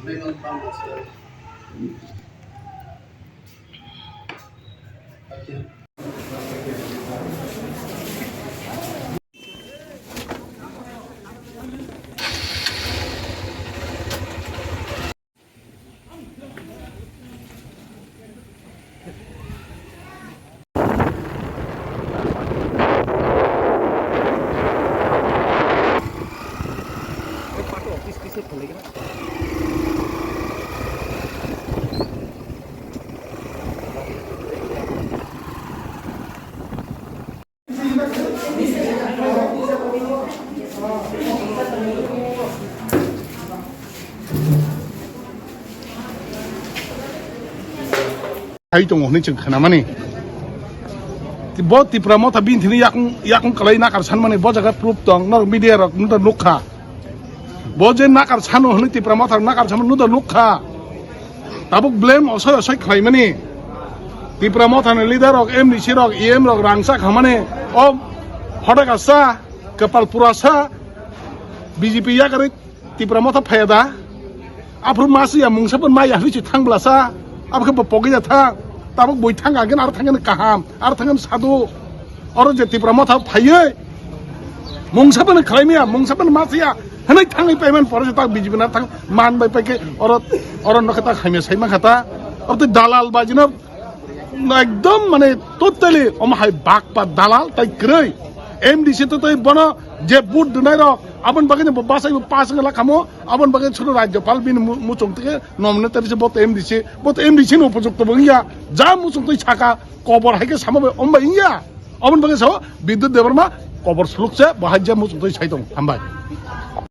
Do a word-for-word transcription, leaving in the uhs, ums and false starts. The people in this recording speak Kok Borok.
Hai tongo hwnwi chwng khnamani. Bo Tipra Motha bini thini yakung, yakung kwlai nakar sanmani, bo jaga proof tong, norok media rok nukha. Bo je nakar sano hwnwi Tipra Motha nakar sano nukha. Tabuk blame osoi osoi khlaimani. Tipra Motha ni leader rok, M D C rok, E M rok rangchak hamani. O hoda kasa, kapal purasa, B J P yakarwi Tipra Motha phaya da. Aphuru masiya mungsa pun maya hwi si thang blasa. Abo khe bo pogwi ya thang. Tabuk bui thang agin ar thang kaham, ar thang sadu. Oro je Tipra Motha phaiye. Mungsa pun khlaimya, mungsa pun masiya. Hwnwi thangwi payment pore se tak B J P na thang man bai paike oro, oro nokhe tak hamya sai man khata. Oro tei dalal bajino Ekdom mane totally omo hai bakpa dalal tai kwrwi. M D C to tei bono je vote dwnai rok aboni bagwi no bo bachai bo pass wngla khamo, aboni bagwi suru rajyopal bini mu-, muchung tike nominate tari se bo to M D C, bo to M D C ni upojukto bo wngya, ja muchung twi saka kobor hai khe sama bai om bai wngya, aboni bagwi sao Bidyut Debbarma kobor suluk se bo hai ja muchung twi sai tong hambai.